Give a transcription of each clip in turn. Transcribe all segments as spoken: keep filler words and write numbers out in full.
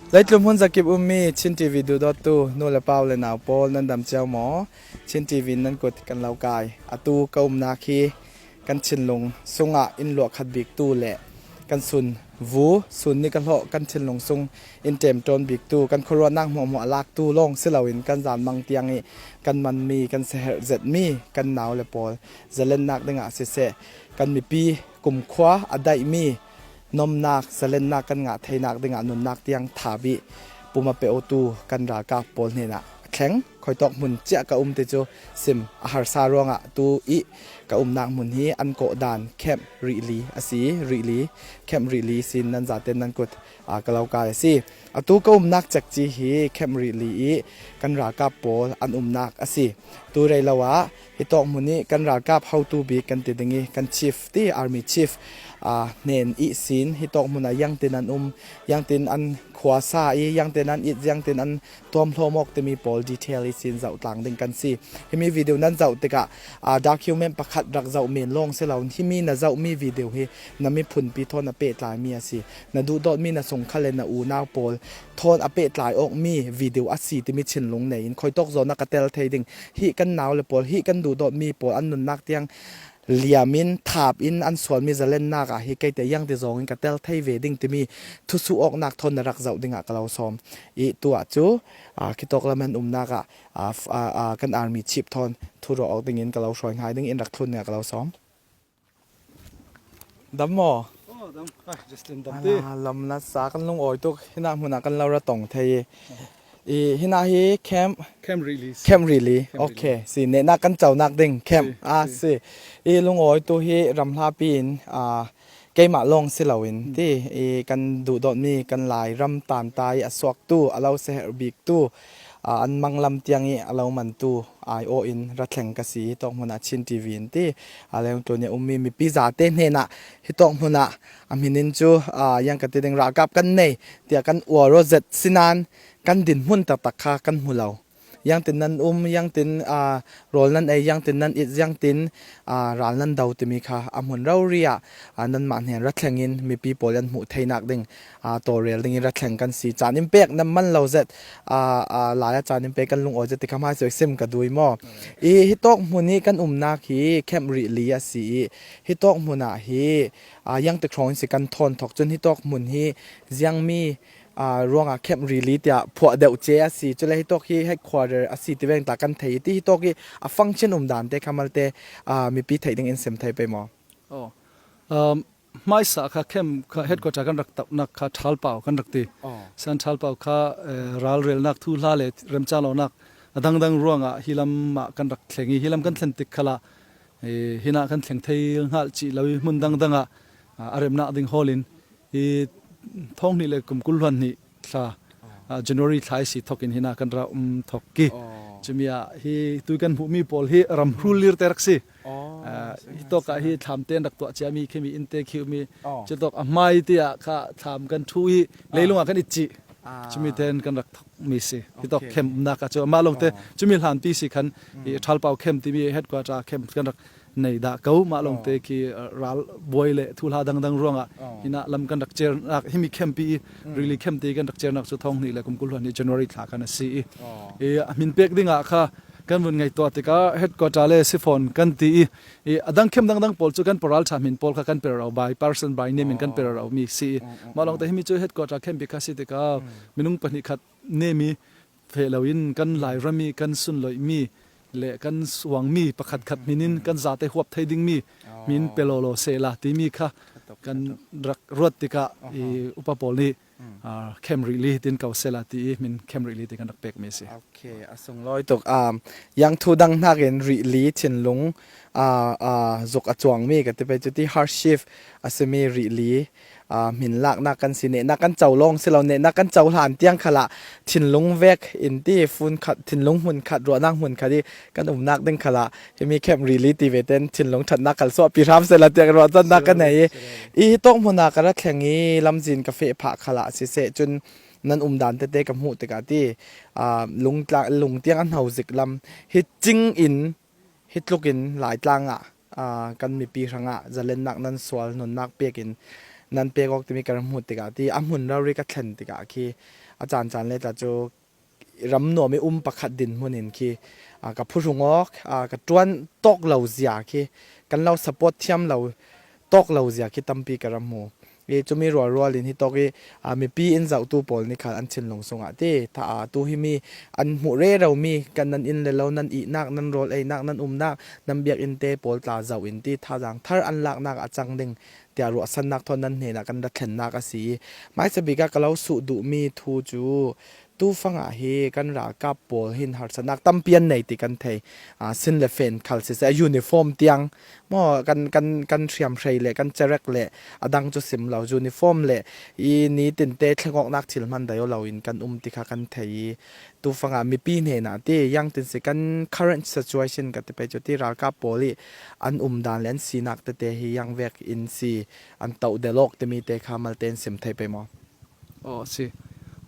Leitlum hun zakip ummi Chin T V duhdawttu nu le pau le nau pawl, nan dam ciau maw? Chin T V in nan kut kan lo kai. Atu ka umnak hi kan thinlung sungah in luah khat biktu le kan sun vu, sun ni ka hlawh kan thinlung sung in ṭemṭawn biktu, kan khuaruahnak hmuahhmuah a laktu lawng si loin kan zan mang tiang ih kan manmi, kan siaherh zetmi kan nau le pawl zalennak dingah siseh, kan mipi kumkhua a daihmi nomnak, zalennak kan ngah theinak dingah nunnak tiang thap ih pum a pe awtu kan ralkap pawl hnenah a thleng. Khuitawk hmun ciah ka um ti cu sim a harsa ruangah tu ih ka umnak hmun hi an kawh dan Camp Rihli a si. Rihli, Camp Rihli sin nan zate nan kut, aa, ka lo kai a si. Atu ka umnak cekci hi Camp Rihli ih kan ralkap pawl an umnak a si. Tu rei lo ah hitawk hmun ih kan ralkap hotu bik kan ti ding ih kan chief ti, army chief, aa, hnen ihsin hitawk hmun ah ziangtin an um, ziangtin an khuasa ih ziangtin an it, ziangtin an tuamhlawm awk timi pawl detail ihsin zoh tlang ding kan si. Himi video nan zoh tikah, aa, document pakhat rak zoh men lawng si lo, himi na zohmi video hi na miphunpi thawn a pehtlaimi a si. Na duhdawtmi na sungkhal le na unau pawl thawn a pehtlai awkmi video a si timi thinlung nei in khuitawk zawhnak a tel thei ding. Hih kan nau le pawl, hih kan duhdawtmi pawl an nunnak tiang liam in, thap in an sualmi zalennak ah hi keite ziangti zawngin ka tel thei ve ding timi thusuh awknak thawn na rak zoh dingah ka lo sawm. Ih tu ah cu, aa, khitawk lam an umnak ah, aa, f-, aa, aa, kan army chief thawn thurawh awk dingin ka lo hruai hngai ding in rak thlun dingah ka lo sawm. Dam maw? Oh, dam. Ah, Justin, dam ti. Ala, lam nasa kan lungawi tuk. Hinah hmunah kan lo ra tong thei. I hinah hi Camp, Camp Rihli. Camp Rihli. Camp Rihli. Okay. Si, nehnak kan conak ding camp. Si, ah, si. Si. I lungawi tu hi ramhlapi in, ah, keimah lawng si loin, hmm, ti, i kan duhdawtmi kan Lairam tanta ih a suaktu, a lo siaherh biktu, aa, an manglam tiang ih a lo mantu aiawh in ra thleng ka si. Hitawk hmunah Chin T V in ti, aa, Leungtlun ih a ummi mipi zate hnenah hitawk hmunah a hmin in cu, aa, ziang ka ti ding, ralkap kan nei tiah kan uar aw zet sinain kan dinhmun taktak kha kan hmu lo. Ziangtin nan um, ziangtin, aa, rawl nan ei, ziangtin nan it, ziangtin, aa, ral nan do timi kha a hmun rori ah, aa, nanmah hnen ra thlengin mipi pawl an hmuh theinak ding, aa, tawlrel dingin ra thleng kan si. Caan in pek nan man lo zet, aa, aa, lai ah caan in pek kan lungawi zet ti kha hmaisuai sim ka duh maw? I hitawk hmun hi kan umnak hi Camp Rihli a si ih hitawk hmunah hi, aa, ziangtik hrawng in si kan thawn thawk cun hitawk hmun hi ziangmi, aa, ruangah Camp Rihli tiah phuah deuh cia a si. Cule hitawk hi headquarter a si ti veng tla kan thei i ti, hitawk hi a function umdan te kha malte, aa, mipi theih ding in sim thei pei maw? Oh. Um, hmaisa kha camp kha headquarter kan rak tauhnak kha Thalpau kan rak ti. Oh. San Thalpau kha, eh, ralrelnak thuhla le remcang lonak a dangdang ruangah hi lam ah kan rak thleng i, hi lam kan thlen tik khalah, eh, hinah kan thleng thei hngalh cih lo i hmun dangdang ah, ah, a remnak ding hawl in hi thawng hnih le kum kul hluan hnih thla, ah, January thla i si thawk in hinah kan ra um thawk ki. Oh. Cumi ah hi tui kan hmuhmi pawl hi ram hrul lir te rak si. Oh, ah, so hi tawk ah hi thlam te an rak tuah ciami khi mi in te khi mi. Oh. Cu tawk a hmai tiah kha thlam kan ṭhu i leilung ah kan it cih. Ah. Cumi te an kan rak thawk mi si. Hi tawk, okay, camp umnak ah cu amah lawngte, oh, cumi hlanpi si khan, mm, i Thalpau camp timi headquarter camp kan rak nei dah ko. Mah lawngte, oh, khi, uh, ralbuai le thuhla dangdang ruangah, oh, hinah lam kan rak cernak, himi camp i, mm, Rihli camp ti kan rak cernak cu thawng hnih le kum kul hluan hnih January thla khan a si i, oh, i a hmin pek dingah kha kan vun ngaihtuah tikah headquarter le sifawn kan ti i, i a dang camp dangdang pawl cu kan paralṭha hmin pawl kha kan pe rero, by person by name in kan pe rero mi si i, oh, oh, oh, mah lawngte, oh, himi cu headquarter camp bik kha si tikah, mm, minung pahnih khat nemi feh loin kan Lairam i kan sunloihmi le kan suangmi pakhatkhat hmin in kan zate huap thei dingmi hmin pe lawlaw sehla timi kha kan rak ruat tikah i upa pawl nih, ah, Camp Rihli tin ko sehla ti i hmin Camp Rihli ti kan rak pekmi a si. Okay, a sunglawi tuk. Um, ziang thu dang hnakin Rihli thinlung, ah, ah, zuk a cuangmi ka ti pei cu ti, hardship a simi Rihli, aa, hmin laknak kan si, nehnak kan co lawng si lo, nehnak kan co hlan tiang khalah thinlung vek in ti, fun khat, thinlung hmun khat, ruahnak hmun khat i kan umnak ding khalah himi Camp Rihli ti ve ten thinlung ṭhatnak khal suahpi hram sehla tiang ruahchannak ka nei i, i hitawk hmunah ka ra thleng i lamzin ka feh phah khalah siseh cun nan umdan tete ka hmuh tikah ti, aa, lungtla-, lungtiang a hno zik lam hi cing in hi tlukin Laitlang ah, aa, kan mipi hrangah zalennak nan sual, nunnak pek in nan pek awk timi ka ram hmu tikah ti a hmun rori ka thlen tikah khi a caan caan le tla cu ram nuam i um pakhat dinhmun in khi, aa, ka phuhrung awk, aa, ka ṭuan tawk lo zia khi kan lo support thiam lo tawk lo zia khi tampi ka ram hmu. I cumi rualrual in hitawk i, aa, mipi in zohtu pawl ni khal an thinlung sungah ti, tha, aa, tu himi an hmuh rero mi kan nan inn le lo, nan ihnak, nan rawl einak, nan umnak, nan biakinn te pawl tla zoh in ti, thazaang thar an laknak a cang ding tiah ruahsannak thawn nan hnenah kan ra thlennak a si. Hmaisa bik ah ka lo suh duhmi thu cu, tu fangah hi kan ralkap pawl hin harsatnak tampi an nei ti kan thei. Aa, sin le fen khal siseh, uniform tiang maw, kan, kan, kan hriamhrei le kan cerek le a dang cu sim lo, uniform le i nitinte thlengawknak thil hman dai aw loin kan um ti kha kan thei i, tu fangah mipi hnenah ti, ziangtin si kan current situation ka ti pei cu ti, ralkap pawl i an umdan le an sinak tete hi ziangvek in si, an toh del awk timi te kha malte in sim thei pei maw? Aw, si.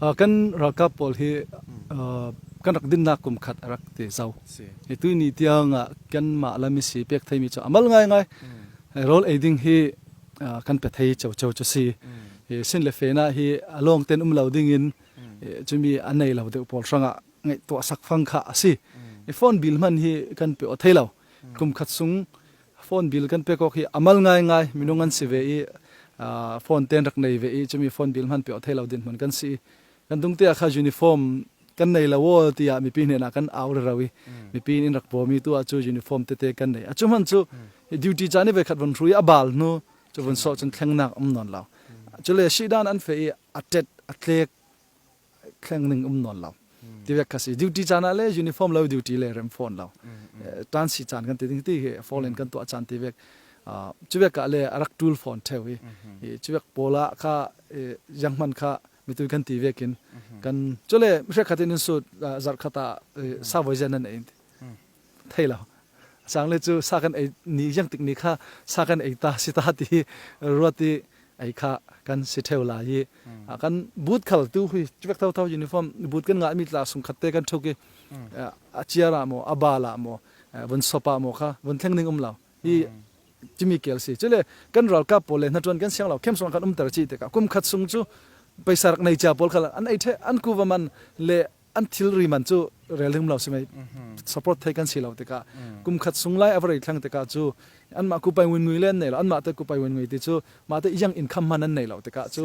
Ah, kan ralkap pawl hi, ah, kan rak dinnak kum khat a rak ti zo. Si. Hi tuihni tiangah kanmah lam i si pek theimi cu a mal ngaingai. Rawl ei ding hi, ah, kan pe thei coco cu si. Hi sin le fena hi a lawngten um lo dingin, eh, cumi a nei lo deuh pawl hrangah ngaihtuahsak fang kha a si. I phone bill hman hi kan pe aw thei lo. Kum khat sung phone bill kan pek awk hi a mal ngaingai, minung an si ve i, aa, phone te an rak nei ve i, cumi phone bill hman pe aw thei lo dinhmun kan si i, kan dungte ah kha uniform kan nei lo aw tiah mipi hnenah kan au rero i, mipi in in rak bawm i, tu ah cu uniform tete kan nei. A cu hman cu duty caan i ve khat vun hru i a bal hnu cu vun sawh cun thlengnak um nawn lo. Cule sihdan an feh i a ṭet a tlek thleng ning um nawn lo. Tivek kha si. Duty caan ah le uniform lo, duty le rem fawn lo. Eh, ṭan si caan kan ti ding ti hi, fawn in kan tuah caan tivek. Ah, cuvek ah le a rak ṭul fawn ṭheu i. I cuvek pawl ah kha, eh, zianghman kha mitui kan ti vekin kan, cule hrekkhat in in sut, ah, zarh khat ah, eh, sa voi zia nan ei in ti. Thei lo. Sang le cu sa kan ei ni, ziangtik ni kha sa kan ei ta, si ta ti hi ruat i ei kha kan si ṭheu lai i, a kan boot khal tu hi, cuvek thotho uniform boot kan ngahmi tla sungkhat te kan ṭhuk i, a, a ciar ah maw, a bal ah maw, a vun sawp ah maw kha vun thleng ning um lo. Hi cumi kel si. Cule kan ralkap pawl le hnaṭuan kan siang lo, camp sungah kan umter cih tikah kum khat sung cu paisa rak nei cia pawl khal an ei ṭheh, an kuva man le an thilri man cu rel ding um lo si mai. Support thei kan si lo tikah kum khat sung lai a va rei thlang tikah cu anmah kupai nguingui le an nei lo, anmah te kupai nguingui ti cu mah te ziang income hman an nei lo tikah cu,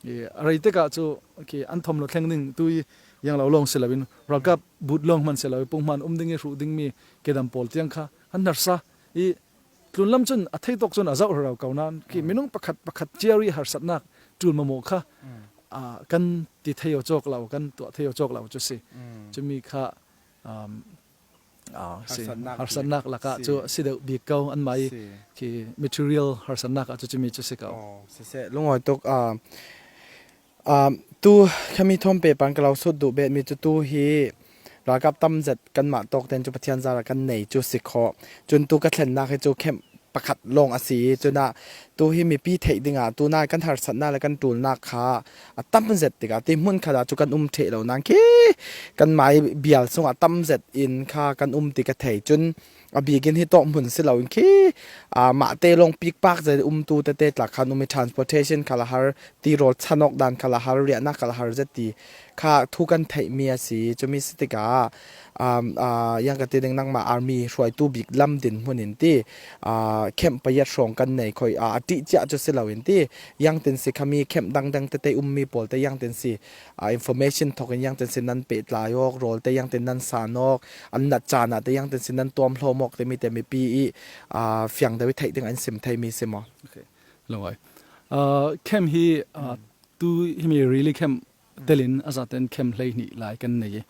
i, a rei tikah cu, okay, an thawm lo thleng ding tu i ziang lo lawng si loin ralkap boot lawng hman si lo i, pung hman um ding i hruh dingmi kedam pawl tiang kha an harsa i, tlunlam cun a theitawk cun a zoh rero ko nain khi minung pakhat pakhat ciar i harsatnak ṭul mamawh kha, ah, kan ti thei aw cawk lo, kan tuah thei aw cawk lo cu si. Cumi kha, um, ah, si. Harsatnak hi. Harsatnak lakah cu si deuh bik ko, anmah i khi material harsatnak ah cu cumi cu si ko. Aw, siseh, lungawi tuk, ah, Aa, tu khami thawm pepan ka lo sut duh betmi cu tu hi ralkap tam zet kanmah tawk ten cu Pathian zara kan nei cu si khawh. Cun tu ka thlennak hi cu camp pakhat lawng a si i, cun ah tu hi mipi theih dingah tu nai kan harsatnak le kan ṭulnak kha a tam zet tikah ti hmun khat ah cu kan um ṭheh lo nain khi kanmah i bial sungah tam zet in kha kan um ti ka thei. Cun a bikin hi tawk hmun si loin khi, aa, mahte lawng pikpak zet umtu tete tla khan um i, transportation khal a har, ti rawl chan awk dan khal a har, riahnak khal a har zet ti kha thu kan theihmi a si. Cumi si tikah, um, aa, ziang ka ti ding, nangmah army hruaitu bik lam dinhmun in ti, aa, camp pariat hrawng kan nei khoi, aa, a ṭih ciah cu si loin ti, ziangtin si khami camp dangdang tete ummi pawl te ziangtin si, aa, information thawk in ziangtin si nan pehtlai awk, rawl te ziangtin nan san awk, an nat caan ah te ziangtin si nan tuam hlawm awk timi te mipi i, aa, fiang deuh i theih ding an sim theimi si maw? Okay. Lungawi. Aa, camp hi, aa, tu himi rili camp telin a zaten camp hleihnih lai kan nei i.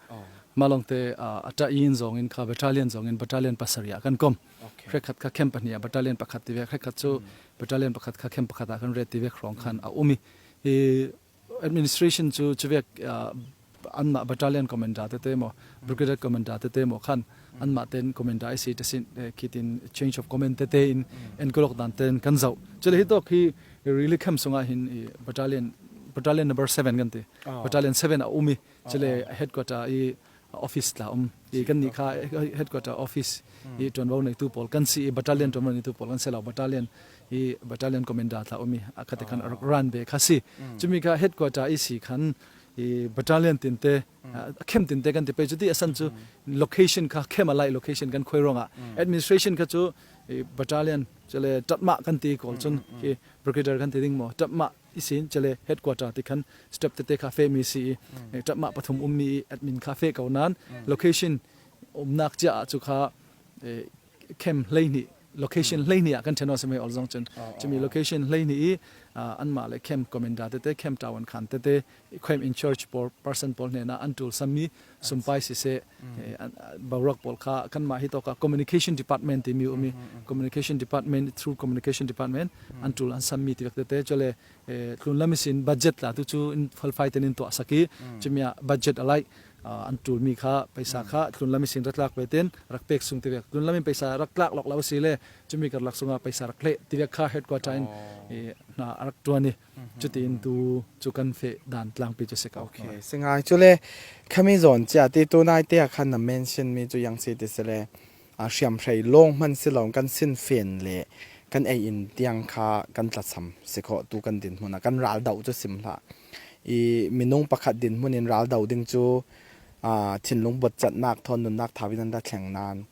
Mah lawngte, aa, a ṭah in zawngin kha battalion zawngin battalion pasarih ah kan kom. Okay. Hrekkhat kha camp pahnih ah battalion pakhat tivek, hrekkhat cu battalion pakhat kha camp pakhat ah kan ret tivek hrawng khan a um i. I administration cu cuvek, ah, anmah battalion commander tete maw, brigade commander tete maw khan anmah ten commander i si, tasin, eh, khitin change of command tete in enkolok dan ten kan zoh. Cule hitawk hi rili camp sungah hin i battalion, battalion number seven kan ti. Battalion seven a um i, cule headquarter i office tla um. I kannih kha headquarter office i ṭuanvo neitu pawl kan si i, battalion ṭuanvo neitu pawl kan si lo, battalion i battalion commander tla um i, a khate khan rak ran ve kha si. Chumi kha headquarter i si khan i battalion tinte, a, a camp tinte kan ti pei chu ti a san chu location kha camp a lai location kan khoi rawng a. Administration kha chu i battalion chule tatmah kan ti kawl chun i brigadier kan ti ding maw, tatmah i sin chule headquarter ti khan step tete kha fe mi si i, i tatmah pathum um mi i admin kha fe ko nan location umnak cia ah chu kha, eh, camp hleihnih, location hleihnih ah kan ṭhen aw si mai ol zong chun. Chumi location hleihnih i, ah, anmah le camp commander tete, camp tawan khan tete, camp in charge por-, person pawl hnena an tul sam mi sumpai siseh, eh, an, ah, boruak pawl kha kanmah hi tawka communication department ti mi um i, communication department, through communication department, an tul an sam mi ti vek tete, chule, eh, tlunlam i sin budget la tu chu in falfai ten in tuah sak i, chumi a budget a lai, ah, an tul mi kha, paisa kha, tlunlam i sin rak tlak ve ten, rak pek sung ti vek. Tlunlam in paisa rak tlak lawk lo si le, chumi karlak sunga paisa rak hleh ti vek kha headquarter in, eh, hna a rak tuan i. Chuti in tu chu kan feh dan tlangpi chu si kau. Okay, si ngai chu le, khami zawn cia ti tu nai te a khan na mention mi chu yang si ti si le, a hriamhrei lawng hman si lo kan sin fen le kan ei in tiang kha kan tlasam si khawh tu kan dinhmun a kan ral dauh chu sim hlah. I minung pakhat dinhmun in ral dauh ding chu, a, thinlung buatchatnak thawn nunnak thau in an ra thleng nan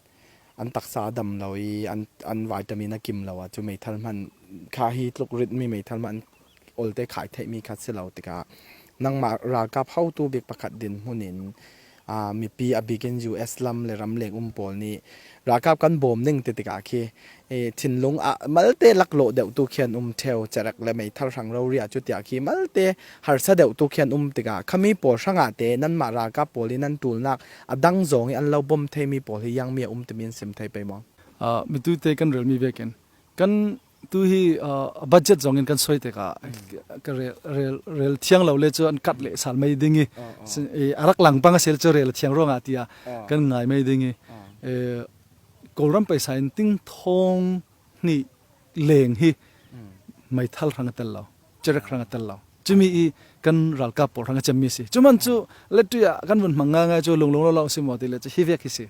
an taksa a dam lo i an, an vitamin a kim lo a chu meithal hman kha hi tluk rit mi meithal hman olte khai theih mi khat si lo tikah nangmah ralkap hotu bik pakhat dinhmun in, aa, mipi a bikin U S lam le ramleng um pawl nih ralkap kan bawm ning ti tikah khi, e, thinlung ah malte laklawh deuh tu khian um ṭheu, cerek le meithal hrang rori ah cutiah khi malte harsa deuh tu khian um tikah khami pawl hrangah te nanmah ralkap pawl i nan tulnak a dang zawng i an lo bawm thei mi pawl hi yang mi a um timi an sim thei pei maw? Aa, mitute kan rel mi vekin kan tu hi, ah, budget zongin kan soi tikah ka rel, rel, rel thiang lo le cu an kat leh sal mai ding i, si-, i, a rak lang pang a si le cu rel thiang ruangah tiah kan ngai mai ding i, eh, Kawlram paisa in ting thawng hnih leng hi meithal hrang a tel lo, cerek hrang a tel lo. Cumi i kan ralkap pawl hrang a cem mi si. Cuman cu letui ah kan vun hmang ngaingai cu lunglung lo lo si maw ti le cu hi vek hi si.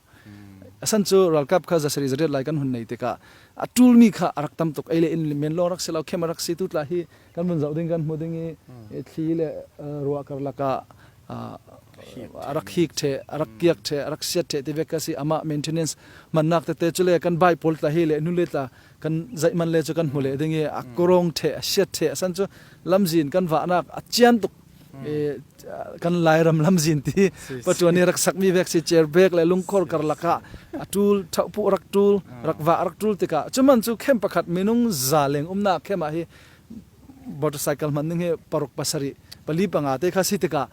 A san cu ralkap kha zasarih zariat lai kan hun nei tikah a ṭul mi kha a rak tam tuk. Ei le in men lawng rak si lo, khem a rak si tu tla hi kan vun zoh ding kan hmu ding i, i thli le, eh, ruah karlak ah, ah, a rak hik ṭheh, a rak kiak ṭheh, a rak siat ṭheh ti vek kha si. Amah maintenance hmannak tete cu le kan bike pawl tla hi le hnu le tla kan zaih man le cu kan hmu leh ding i a kurawng ṭheh, a siat ṭheh. A san cu lamzin kan vahnak a cian tuk. Eh, kan Lairam lamzin ti patuan i rak sak mi vek si, chair bag le lungkhor karlak ah a ṭul, thauhpuh rak ṭul, rak vah rak ṭul tikah cuman cu khem pakhat minung za leng umnak khem ah hi motorcycle hman ding hi paruk pasarih pali panga te kha si tikah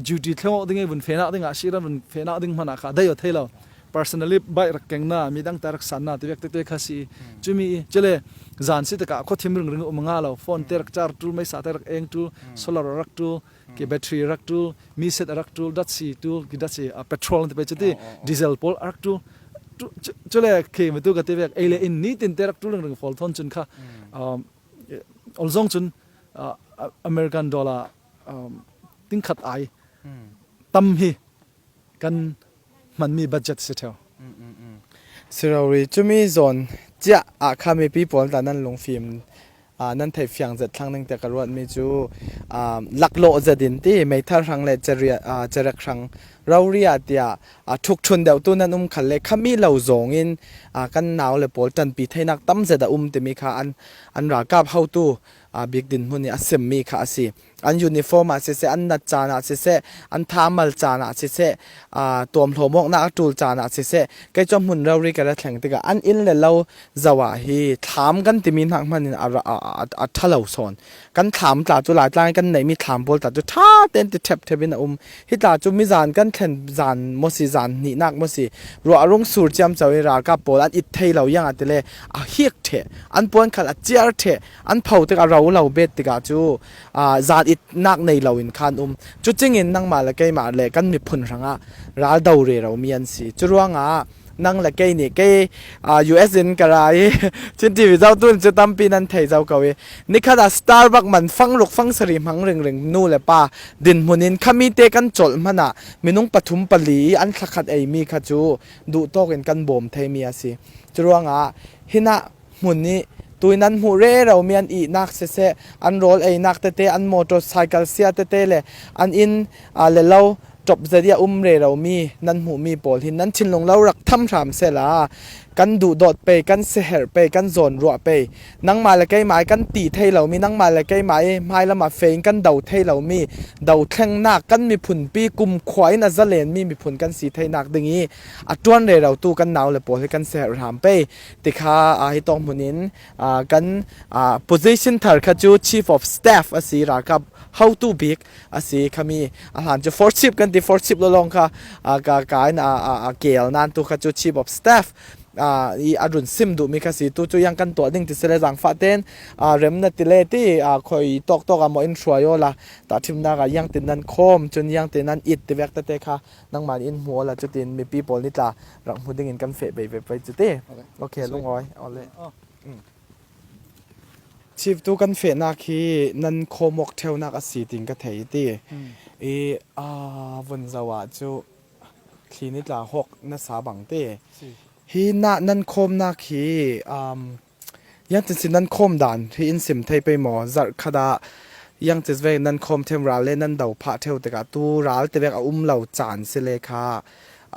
duty thleng awk ding i vun fehnak dingah si ran vun fehnak ding hmanah kha dai aw thei lo. Personally bike rak kengna, midang ta rak sanna ti vek tete kha si. Cumi i, cule zan si tikah khuathim ringring um nga lo, phone te rak charge ṭul, meisa te rak eng ṭul, solar rak ṭul, ki battery rak ṭul, mi set rak ṭul, datsi ṭul, ki datsi, ah, petrol an ti pei cuti, diesel pawl rak ṭul. Cu, cu, cule khi mi tu ka ti vek, ei le in nitin te rak ṭul ringring fawl thawn cun kha, um, ol zong cun, ah, American dollar, um, tingkhat ai tam hi kan hmanmi budget si ṭheu. Si rori, cumi zawn ciah ah kha mipi pawl ta nan lungfim, aa, nan theih fiang zet thlang ning te ka ruatmi cu, aa, laklawh zet in ti meithal hrang le ceria-, aa, cerek hrang rori ah tiah, aa, ṭhukṭhun deuh tu nan um khal le khami lo zawng in, aa, kan nau le pawl ṭanpi theinak tam zet a um timi kha an, an ralkap hotu, aa, bik dinhmun i a simmi kha a si. An uniform ah siseh, an nat caan ah siseh, an thamal caan ah siseh, aa, tuamhlawm awknak a ṭul caan ah siseh, kei cu a hmun rori ka ra thleng tikah an inn le lo zoh ah hi thlam kan timi hnak hman in a ra, a, a, a ṭha lo sawn. Kan thlam tla cu Laitlang i kan neihmi thlam pawl tla cu ṭha tein ti ṭhepṭhep in a um. Hi tla cu mizan kan thlen zan maw si, zan hnihnak maw si, ruah a rung sur ciamco i ralkap pawl an it thei lo iang ah ti le a hik ṭheh, an puan khal a ciar ṭheh, an pho tik a ro lo bet tikah cu, aa, zan itnak nei lo in khan um. Cucing in nangmah le keimah le kan miphun hrangah ral do rero mi an si. Curuangah nang le kei nih kei, aa, U S in ka ra i Chin T V zoh tu in cu tampi nan thei zo ko i nikhat ah Starbucks man fang ruk fang sarih hmang ringring nu le pa dinhmun in khami te kan colh hmanah minung pathum pali i an thlakhat ei mi kha cu duhtawk in kan bawm thei mi a si. Curuangah hinah hmun i Tuin nan hmuh rero mi an ihnak siseh, an rawl einak tete, an motorcycle sia tete le an inn, aa, le lo ṭop zet i a um rero mi nan hmuh mi pawl hin nan thinlung lo rak tham hram sela, kan duhdawt pei, kan seherh pei, kan zawn ruah pei, nangmah le keimah i kan ti thei lo mi, nangmah le keimah i hmai lamah fei in kan do thei lo mi, do thlengnak kan miphunpi kumkhua in a zalen mi miphun kan si theinak ding i a ṭuan rerotu kan nau le pawl hi kan seherh hram pei. Tikha, aa, hi tawk hmun in, aa, kan, aa, position thar kha cu Chief of Staff a si, ralkap hotu bik a si khami. A hlan cu four chief kan ti, four chief lawlawng kha, aa, ka, ka in a, a, a kel nan tu kha cu Chief of Staff, aa, i a run sim duhmi kha si. Tu cu yang kan tuah ding ti sile zangfah ten, aa, rem na ti le ti, aa, khoi tawktawk a maw in hruai awla tahṭhimnak ah yang tin nan khawm, cun yang tin nan it ti vek tete kha nangmah nih in hmu awla cutin mipi pawl ni tla rak hmu dingin kan feh veve pei cu ti. Ok, lungawi. Awle. Chief, tu kan fehnak hi nan khawm awk ṭheunak a si tiin ka thei ti. I, aa, vun zoh ah cu thli ni tla hawk na sa bang ti. Hi na nan khawmnak hi, um, yang tin si nan khawm dan hi in sim thei pei maw? Zarh khat ah yang tin vek nan khawm ṭheu, ral le nan do phah ṭheu tikah tu ral ti vek a um lo caan si le kha,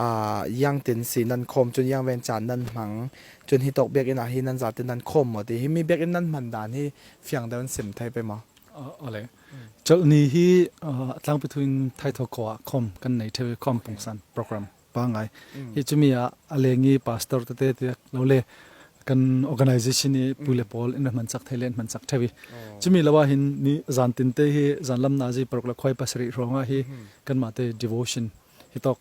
aa, yang tin si nan khawm cun yang ven caan nan hmang. Cun hi tawk biakinn ah hi nan zate nan khawm maw ti. Himi biakinn nan hman dan hi fiang deuh in sim thei pei maw? Aa, awle. Colh ni hi, aa, a tlangpi thu in Thaitho khua ah khawm kan nei ṭheu i khawm pungsan program pangai. Hi cumi ah a leng i pastor tete ti lo le kan organization i pu le pawl in hman cak thei le in hman cak ṭheu i. Cumi lo ah hin ni zan tinte hi zan lam nazi paruk le khuai pasarih hrawng ah hi kanmah te devotion hi tawk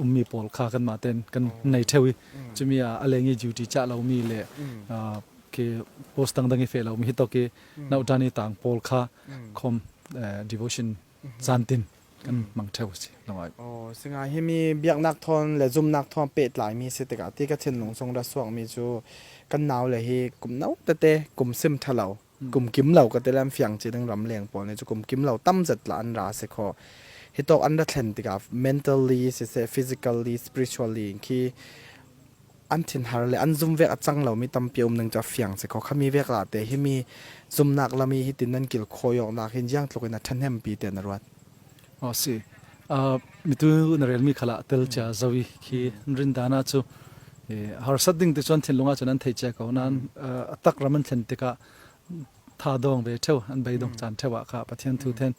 ummi pawl kha kanmah ten kan nei ṭheu i, cumi ah a leng i duty cah lomi le, aa, khi post dangdang i feh lomi hi tawk i nauṭan i tang pawl kha khawm, eh, devotion zantin kan hmang ṭheu si lungawi. Aw, singa himi biaknak thawn le zumnak thawn pehtlaimi si tikah ti ka thinlung sung ra suakmi cu kan nau le hi kum no tete, kum sim ṭha lo, kum kim lo ka ti le an fiang ci ding ramleng pawl nih cu kum kim lo tam zet tla an ra si kho. Hi tawk an ra thlen tikah mentally siseh, physically, spiritually khi an thinhar le an zum vek a cang lomi tampi a um ning cu a fiang si kho. Khami vek ah te himi zumnak lam i hitin nan kilkhawi awknak hin ziang tlukin a ṭhahnempi te na ruat? Aw, si. Aa, mitu na relmi khalah tel cia zo i khi an rin dan ah cu, eh, harsat ding ti cu an thinlung ah cun an thei cia ko. Nain, aa, a tak ram an thlen tikah tha dawng ve ṭheu, an bei dawng caan ṭheu ah kha Pathian thu ten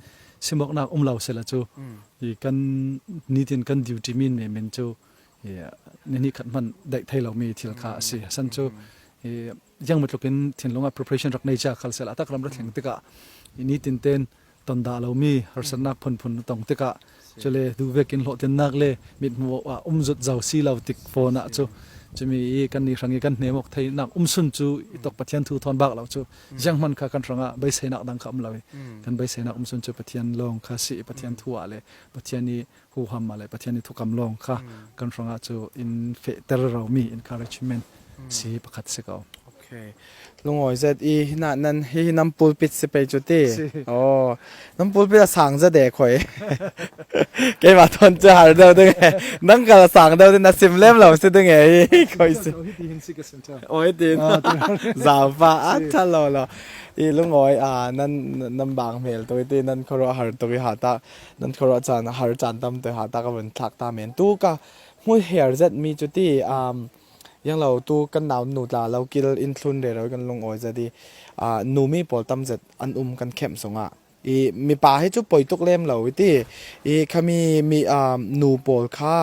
simawknak um lo sila cu i kan nitin kan duty min me min cu i, ni hnih khat hmanh daih thei lomi thil kha a si. San cu i, ziang maw tlukin thinlung ah preparation rak nei cia khal sila a tak ram ra thleng tikah i nitin ten ton dah lomi harsatnak phunphun a tong tikah cule duh vekin hlawhtlinnak le mithmuh ah um zut zo si lo tik fawn ah cu cumi i kan ni hrang i kan hnem awk theinak um sun cu i tawk Pathian thu thawn bak lo cu zianghman kha kan hrangah beiseinak dang kha um lo i kan beiseinak um sun cu Pathian lawng kha si i Pathian thu ah le Pathian i huham ah le Pathian i thukam lawng kha kan hrangah cu in fehter romi encouragement si pakhat si ko. Ok. Lungawi zet i hinah nan hi hi nan pulpit si pei cu ti. Si. Aw, nan pulpit a sang zet e khoi. Keimah thawn cu har deuh ding e. Nang kal a sang deuh ding, na sim lem lo si ding e hi khoi si. Aw, hi ti hin si ka sim ṭha. Aw, hi ti hin. Ah, ti. Zaupa a ṭha lo lo. I lungawi a nan, nan bang hmel tuk i ti nan khuaruah har tuk i hata nan khuaruah caan har caan tam te hata ka vun thlak ta men tu ka hmuh her zet mi cu ti, um, yang lo tu kan nau nu tla lo kil in thlun rero i kan lungawi zet i, ah, numi pawl tam zet an um kan khem sungah i mipa hi cu poi tuk lem lo i ti i khami mi, ah, nu pawl kha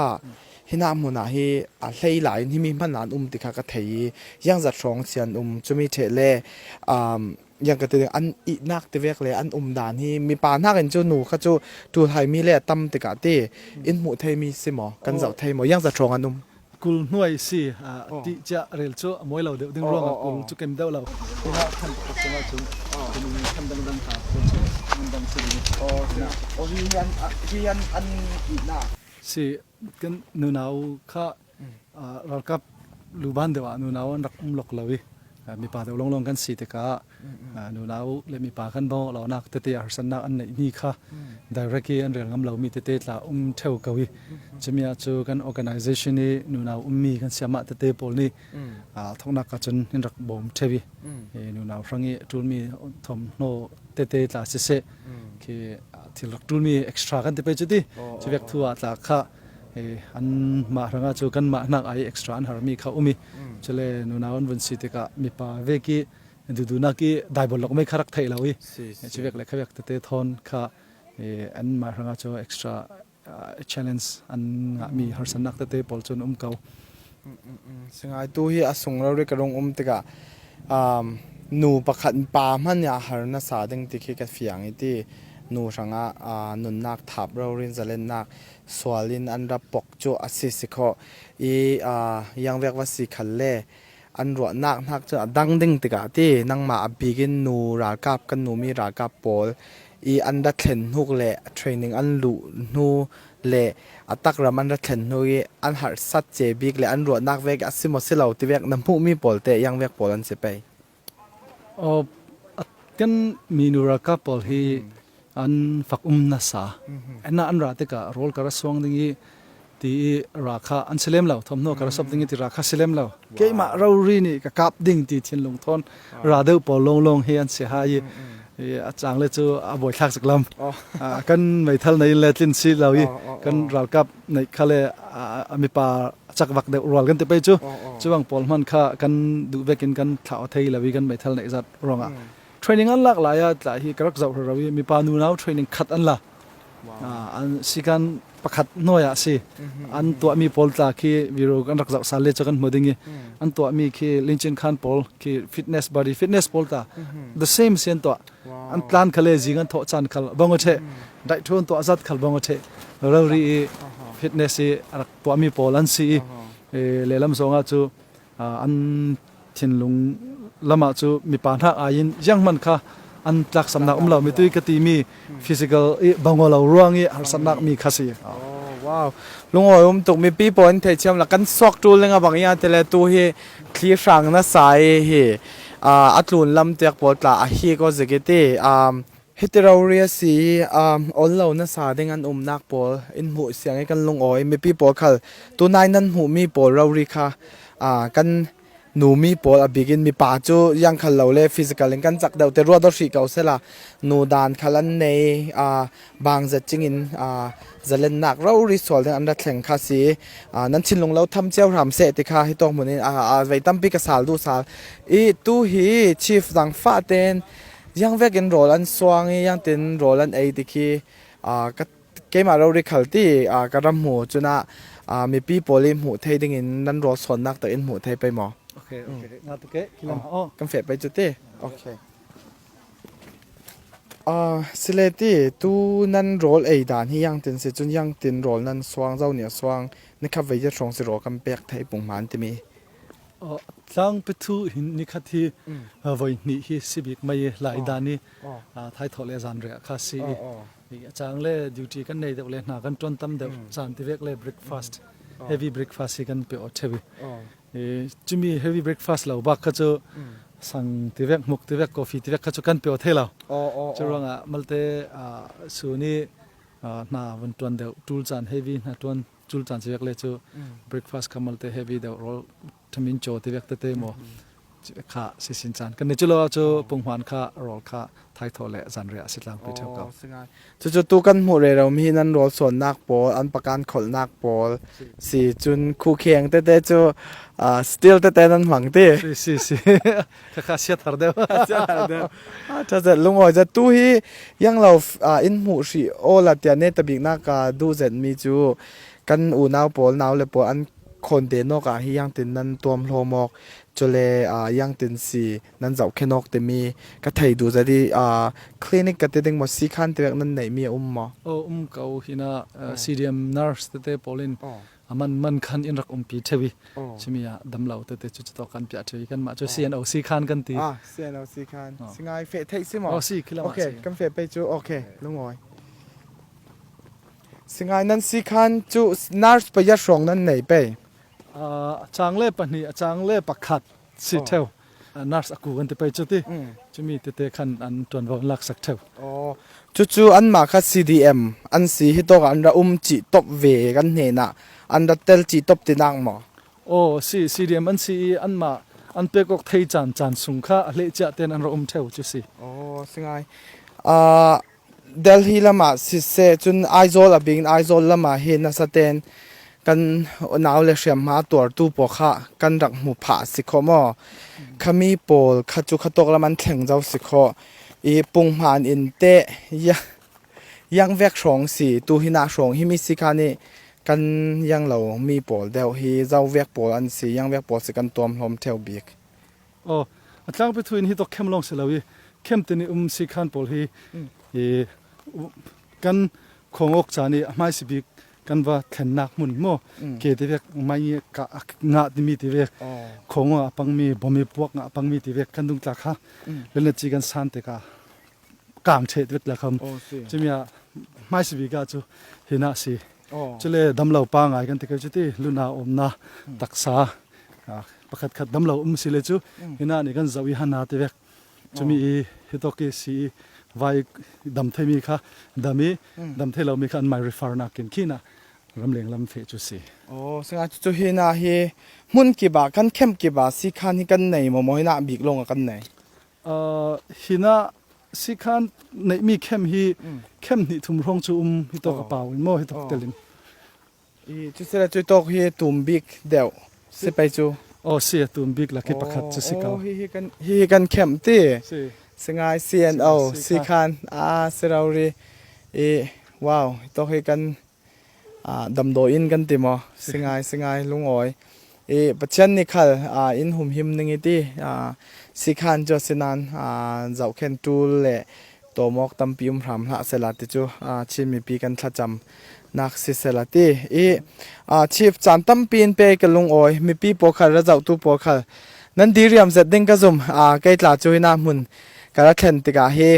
hinah hmun ah hi a hlei lai in himi hman ah an um ti kha ka thei i ziangzat hrawng si an um cumi ṭheh le, ah, yang ka ti ding an ihnak ti vek le an um dan hi mipa hnakin cu nu kha cu ṭulhai mi le a tam tikah ti in hmuh thei mi si maw kan zoh thei maw ziangzat hrawng an um? Kul hnuai si, ah, ti cia rel cu a mawi lo deuh ding ruangah kul cu kem deuh lo. Hinah khan pakhat cungah cun, ah, kan um khan dangdang hna, kul cu ngan dang si ding. Aw, hi an, ah, hi an, an ihnak. Si, kan nunau kha, ah, ralkap luban deuh ah nunau an rak um lok lo i, ah, mipa deuh lawnglawng kan si tikah, ah, nunau le mipa kan bawh lonak tete ah harsatnak an neihmi kha, direct hi an rel ngam lo mi tete tla um theu ko hi. Chumi ah chu kan organization hi nunau um mi kan siamah tete pawl ni, ah, thoknak ah chun in rak bawm theu hi. Eh, nunau hrang hi tul mi thawmhnaw tete tla siseh, khi, ah, thil rak tul mi extra kan ti pei chu ti. Chuvek thu ah tla kha, eh, anmah hrangah chu kanmah hnak ai extra an har mi kha um hi. Chule nunau an vun si tikah mipa vek hi duhduhnak hi daibol lawk mai kha rak theih lo hi. Chuvek le khavek tete thawn kha, eh, anmah hrangah chu extra, ah, challenge an ngah mi harsatnak tete pawl cun um ko. Singai tu hi a sung rori ka rung um tikah, um, nu pakhat pa hmanh ah har na sa ding ti khi ka fiang i ti. Nu hrangah, ah, nunnak thap rori in zalennak sual in an rak pok cu a si si khawh i, ah, yang vek va si khal le an ruahnak hnak cun a dang ding tikah ti, nangmah a bik in nu ralkap, kan numi ralkap pawl i an rak thlen hnuk le training an luh hnu le a takram an rak thlen hnu i an harsat ce bik le an ruahnak vek a si maw si lo ti vek na hmuhmi pawl te yang vek pawl an si pei? Aw, a kan mi nu ralkap pawl hi an fak um nasa. Enah an ra tikah rawl ka ra suang ding i ti i ra kha an si lem lo, thawmhnaw ka ra sop ding i ti ra kha si lem lo. Keimah rori nih ka kap ding ti thinlung thawn ra deuh pawl lawnglawng hi an si hai i, i a cang le cu a buaithlak sak lam. Ah, kan meithal nei in le tlin si lo i kan ralkap neih kha le, ah, a mipa a cak vak deuh rual kan ti pei cu. Cuvang pawl hmanh kha kan duh vekin kan thlah aw thei lo i kan meithal neih zat ruangah training an lak lai ah tla hi ka rak zoh rero i mipa nunau training khat an la. Ah, an sikan pakhat hnuai ah si. An tuahmi pawl tla khi video kan rak zoh sal le cu kan hmu ding i an tuahmi khi Linchin Khan pawl khi fitness, body fitness pawl tla the same si an tuah. An tlan khal le zing an thawh caan khal bawng a ṭheh. Daih ṭhu an tuah zat khal bawng a ṭheh. Rori i fitness i a rak tuahmi pawl an si i, eh, lelam zongah cu, ah, an thinlung lamah cu mipa hnak ai in zianghman kha an tlaksamnak um lo, mitui ka timi physical i bang aw lo ruang i harsatnak mi kha si. Oh, wow. Lungawi um tuk, mipi pawl in theih chiam la kan suak ṭul ding a bang i a ti le tu hi thli hrang nasa i hi, ah, a tlun lam tiak pawl tla a hi ko zik i ti, um, hiti rori a si i, um, ol lo nasa ding an umnak pawl in hmuh siang i kan lungawi, mipi pawl khal tunai nan hmuhmi pawl rori kha, ah, kan numi pawl a bik in mipa cu ziang khal lo le physical in kan cak deuh te ruat aw hrih ko sela nu dan khal an nei, ah, bang zet cing in, ah, zalennak rori sual ding an ra thleng kha si. Ah, nan thinlung lo tham cio hram seh ti kha hi tawng hmun in, ah, ah, vei tampi ka sal duh sal i tu hi Chief Zangfah ten ziang vek in rawl an suang i ziang tin rawl an ei ti khi, ah, ka, keimah rori khal ti, ah, ka ram hmu cun ah, ah, mipi pawl i hmuh thei ding in nan rawl sawnnak tak in hmuh thei pei maw? Okay, okay. Nga tu ke, kilam. Oh, kan feh pei cu ti. Okay. Ah, si le ti, tu nan rawl ei dan hi ziang tin si cun ziang tin rawl nan suang zo ni a suang, ni khat vei hrawng si rawl kan pek thei pung hman timi. Oh, tlang pe thu hin ni khat hi, ah, voi hnih hi si bik mai lai dan i, ah, thaithawh le zanriah kha si i. I a cang le duty kan nei deuh le hna kan ṭuan tam deuh caan ti vek le breakfast, heavy breakfast hi kan pe aw theu i. Eh, cumi heavy breakfast lo bak kha cu sang ti vek, hmuk ti vek, coffee ti vek kha cu kan pe aw thei lo. Cu ruangah malte, ah, sun i, ah, hna vun ṭuan deuh, ṭul caan heavy hna ṭuan, ṭul caan si vek le cu breakfast kha malte heavy deuh, rawl thamin caw ti vek tete maw? Kha sisin caan kan nei cu lo cu pung hman kha rawl kha thaithawh le zanriah a si tlang pi theu ko. Oh, si ngai. Cucu tu kan hmuh rero mi hi nan rawl sawnnak pawl, an pakan kholhnak pawl si cun khukheng tete cu, ah, steel tete nan hmang ti. Si, si, si. Kha kha siathar deuh. Siathar deuh. Ah, ṭha zet, lungawi zet. Tu hi ziang lo, ah, in hmuh hrih aw la tiah neta biknak ka duh zet mi cu kan unau pawl, nau le pawl an khawn te nawk ah hi ziang tin nan tuam hlawm awk, cule, ah, ziang tin si nan zohkhen awk timi ka thei duh zet i, ah, clinic ka ti ding maw, sikhan ti vek nan neihmi a um maw? Oh, um ko hi na, ah, C D M nurse tete pawl in a man man khan in rak umpi theu i, cumi ah dam lo tete cu cutawk kan piah theu i, kanmah cu C N O sikhan kan ti. Ah, C N O sikhan. Si ngai, feh theih si maw? Oh, si, khi lam ah si. Okay, kan feh pei cu, okay, lungawi. Si ngai, nan sikhan cu nurse payat hrawng nan nei pei? Ah, a cang le pahnih, a cang le pakhat si theu. Ah, nurse a ku kan ti pei cu ti. Cumi tete khan an ṭuanvo an laksak theu. Oh, Cucu anmah kha C D M an si, hitawkah an ra um cih top ve kan hnenah an ra tel cih top tinak maw? Aw, si, C D M an si i anmah an pek awk thei caan caan sung kha a hleh ciah tein an ra um ṭheu cu si. Aw, si ngai. Ah, Delhi lamah siseh, cun Aizawl a bingin Aizawl lamah hi nasaten kan nau le hriamhma tuartu pawl kha kan rak hmu phah si kho maw? Khami pawl kha cu khatawk lam an thleng zo si kho i, punghman in teh ya, yang vek hrawng si, tu hinah hrawng himi si khan i kan yang lo mi pawl deuh hi zo vek pawl an si, yang vek pawl si kan tuam hlawm ṭheu bik. Aw, a tlangpi thu in hi tawk khem lawng si lo i, khem tin i um si khan pawl hi, i, u-, kan khawng awk caan i a hmaisi bik kan va thlennak hmun maw? Ke ti vek, mai ka, ngah timi ti vek, khawng a pangmi, bawm i puak ngah pangmi ti vek kan dungtla kha, lelna ci kan san tikah kang ṭheh ti vek lak ham. Aw, si. Cumi ah hmaisi bik ah cu hinah si. Aw. Cule damlo pa ngai kan ti kei cu ti, luna omna taksa, ah, pakhatkhat damlo um si le cu hinah nih kan zoh i hana ti vek. Cumi i hitawk i si i vai dam theimi kha dam i dam thei lomi kha anmai refer nak in khinah ramleng lam feh cu si. Aw, si ngai cu hinah hi hmun kip ah kan khem kip ah si khan hi kan nei maw, maw hinah bik lawng ah kan nei? Ah, hinah si khan neihmi khem hi khem hnih thum hrawng cu um hitawk a pau in maw, hitawk telin. I, cu sila cuitawk hi tum bik deuh si pei cu. Aw, si a tum bik lak hi pakhat cu si ko. Aw, hi, hi kan, hi, hi kan khem ti. Si. Si ngai, si an, si, aw, si si khan. Khan. Ah, si rori. I, wow, hitawk hi kan, ah, damdawi in kan ti maw? Si ngai, si ngai, lungawi. I, Pathian nih khal, ah, in humhim ning i ti, ah, si khan cu a si nan, ah, zohkhen ṭul le tawmawk tampi um hram hlah sela ti cu, ah, Chin mipi kan thlacam nak si sela ti. I, ah, Chief, caan tampi in pe ka lungawi, mipi pawl khal, ra zohtu pawl khal, nan diriam zet ding ka zum, ah, kei tla cu hinah hmun ka ra thlen tikah hi,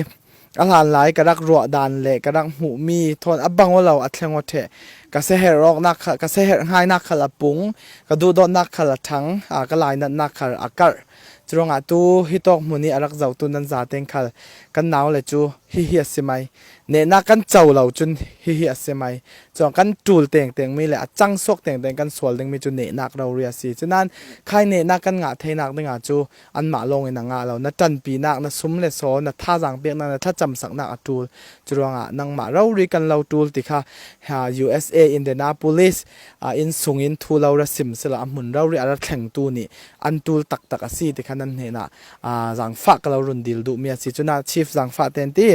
a hlanlai ka rak ruah dan le ka rak hmuhmi thawn a bang aw lo, a thleng aw ṭheh. Ka seherh awknak kha, ka seherh hngaihnak khal a pung, ka duhdawtnak khal a ṭhang, aa, ka lainatnak khal a karh. Curuangah tu hitawk hmun i a rak zohtu nan zaten khal kan nau le cu hihi a si mai. Nehnak kan co lo cun hihi a si mai. Cuang kan ṭul tengtengmi le a cangsuak tengteng kan sual dingmi cu nehnak rori a si. Cunan khai nehnak kan ngah theinak dingah cu anmah lawngin a ngah lo. Na ṭanpinak, na sum le saw, na thazaang peknak, na thlacamsaknak a ṭul. Curuangah nangmah rori kan lo ṭul ti kha, ha, U S A Indianapolis, ah, inn sungin thu lo ra sim sila a hmun rori a ra thlengtu nih an ṭul taktak a si ti kha nan hnenah, ah, zaangfah ka lo run dil duhmi a si. Cunah Chief zaangfah ten ti,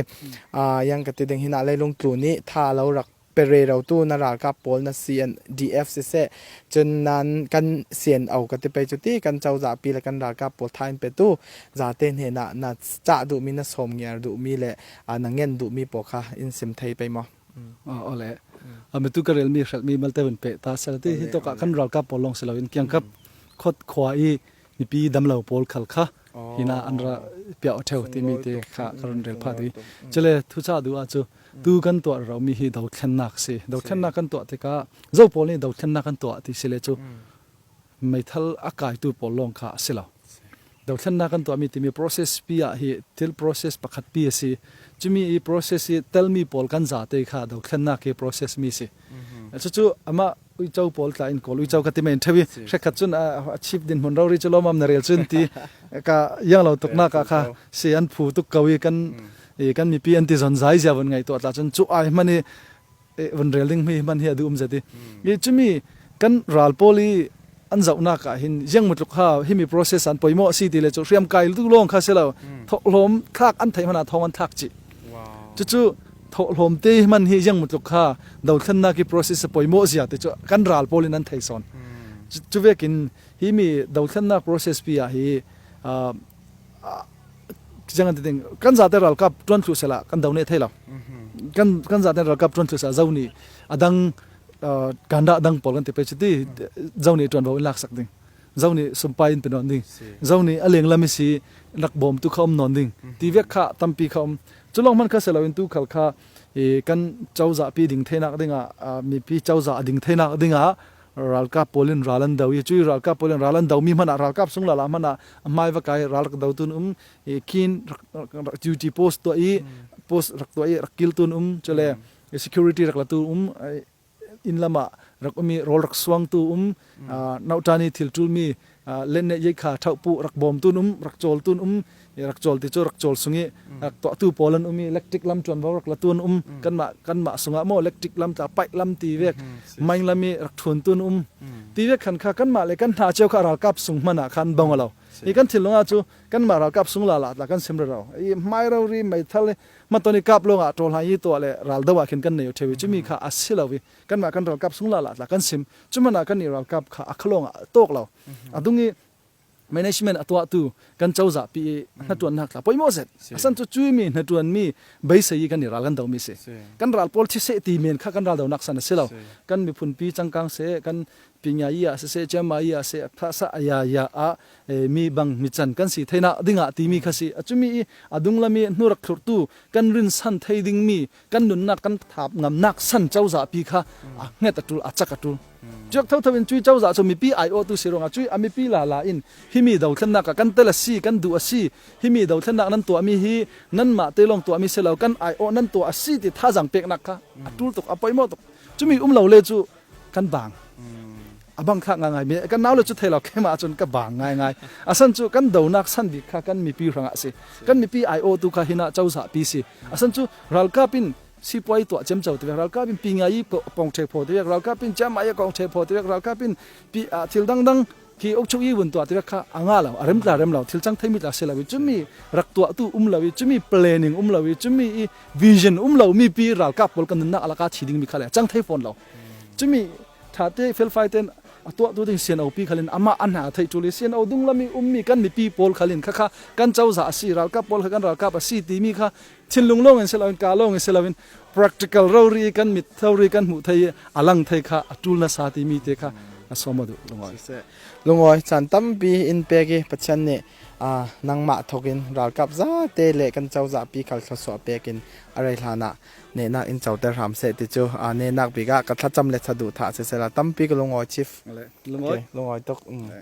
ah, yang ka ti ding hinah leilung tlu nih tha a lo rak pe rerotu na ralkap pawl na C N D F siseh, cun nan kan C N O ka ti pei cu ti kan cozahpi le kan ralkap pawl tha in petu zate hnenah na cah duhmi, na sawmngiar duhmi le, aa, na ngen duhmi pawl kha in sim thei pei maw? Mm. Aw, awle. Mm. A mitu ka relmi hrilhmi malte vun peh ta sela ti, hi tawkah kan ralkap pawl lawng si loin kiangkap khawt khua i mipi damlo pawl khal kha hinah an ra piah aw ṭheu timi te kha ka run rel phah dih. Cule thuchah duh ah cu tu kan tuah rero mi hi dothlennak si. Dothlennak kan tuah tikah zo pawl nih dothlennak kan tuah ti si le cu meithal a kaitu pawl lawng kha a si lo. Dothlennak kan tuahmi timi process pi ah hi thil process pakhat pi a si. Cumi i process i telmi pawl kan zate kha dothlennak i process mi si. Cucu amah uico pawl tla in Kawl uico ka ti men ṭheu i, hrekkhat cun a, a chief dinhmun rori cu lawmam na rel cun ti ka yang lo tuknak ah kha si an phu tuk ko i kan, i kan mipi an ti zon zai zia vun ngaihtuah tla cun cu ai hman i, eh, vun rel ding mi hman hi a duh um zet i. I cumi kan ral pawl i an zohnak ah hin ziang mutluk ha himi process an poimawh a si ti le cu hriamkai tu lawng kha si lo. Thawhlawm thlak an theih hmana thawng an thlak cih. Cucu thawhlawm te hman hi ziang mutluk kha dothlennak i process a poimawh zia ti cu kan ral pawl in an thei sawn. Cu, cu vekin himi dothlennak process pi ah hi, ah, ah, ziang an ti ding, kan zate ralkap ṭuan thluh sela kan do neh thei lo. Kan, kan zate ralkap ṭuan thluh sela zo nih a dang, ah, kan dah dang pawl kan ti pei cu ti, zo nih ṭuanvo in laksak ding. Zo nih sumpai in pe nawn ding. Zo nih a lenglam i si rak bawmtu kha um nawn ding. Ti vek kha tampi kha um. Cu lawng hman kha si loin tu khal kha, i, kan cozah pi ding theinak dingah, ah, mipi cozah a ding theinak dingah, ralkap pawl in ral an do i, cui ralkap pawl in ral an do mi hmanah, ralkap sung lala hmanah a hmai va kai ral rak do tun um, i kin rak, rak, rak duty post tuah i, post rak tuah i, rak kil tun um, cule i security rak la tu um, i inn lamah rak um i rawl rak suang tu um, ah, nauhtan i thil tul mi, ah, lennet yei kha thauhpuh rak bawm tun um, rak cawl tun um, i rak cawl ti cu rak cawl sung i rak tuahtu pawl an um i electric lam tuan vo rak la tun um, kanmah, kanmah sungah maw electric lam tla paih lam ti vek, main lam i rak thuan tun um. Ti vek khan kha kanmah le kan hna cio kha ralkap sung hmanah khan bawng a lo. I kan thinlung ah cu kanmah ralkap sung lala tla kan sim rero. I hmai rori meithal i hmatawn i kap lawngah ṭawlhai i tuah le ral do ah khin kan nei uh ṭheu i cumi kha a si lo i kanmah kan ralkap sung lala tla kan sim. Cu hmanah kan i ralkap kha a kha lawngah a tawk lo. A dung i management a tuahtu kan cozahpi i hnaṭuannak tla poimawh zet. A san cu cui mi hnaṭuan mi beisei i kan i ral kan do mi si. Kan ral pawl thi seh ti men kha kan ral donak san a si lo. Kan miphunpi cangkang seh, kan pinga i ah siseh, ciama i ah seh, phasa a ya ya ah, eh, mi bang mi can kan si theinak dingah timi kha si. A cumi i a dunglam i hnu rak thlurtu kan rinsan thei dingmi kan nunnak kan thap ngamnak san cozahpi kha a hnget a ṭul, a cak a ṭul. Cuak thotho in cui cozah cu mipi aiawhtu si ruangah cui a mipi lala in himi dothlennak ah kan tel a si, kan duh a si, himi dothlennak nan tuahmi hi nanmah te lawng tuahmi si lo, kan aiawh nan tuah a si ti thazaang peknak kha a ṭul tuk, a poimawh tuk. Cumi um lo le cu kan bang. A bang kha ngaingai mi kan nau le cu thei lo, keimah cun ka bang ngaingai. A san cu kan donak san bik kha kan mipi hrangah si. Kan mipi aiawhtu kha hinah cozahpi si. A san cu ralkap in sipuai tuah ciamco tivek, ralkap in pinga i pawng ṭhek phaw tivek, ralkap in ciama i a kawng ṭhek phaw tivek, ralkap in pi, ah, thil dangdang khi ukchuk i vun tuah tivek kha a ngah lo, a rem tla rem lo, thil cang theimi tla si lo i cumi rak tuahtu um lo i cumi planning um lo i cumi i vision um lo mipi ralkap pawl kan nunnak a lak a thi dingmi kha le a cang thei fawn lo. Cumi ṭhate felfai ten a tuahtu ding sian opi khalin amah a hna a theih ṭul i sian o dunglam i ummi kan mipi pawl khalin kha kha kan cozah a si, ralkap pawl kha kan ralkap a si timi kha thinlung lawngin si loin, ka lawngin si loin, practical rori kan mit rori kan hmuh thei i a lang thei kha a ṭul nasa timi te kha a sawm aw duh lungawi. Siseh. Lungawi, caan tampi in pek i Pathian nih, aa, nangmah thokin ralkap zate le kan cozahpi khal thluasuah pekin a rei hlanah nehnak in coter hram seh ti cu, aa, nehnak bik ah ka thlacam le thaduh thah sisehla tampi ka lungawi chief. Le, lungawi. Okay, lungawi tuk. Mm. Le.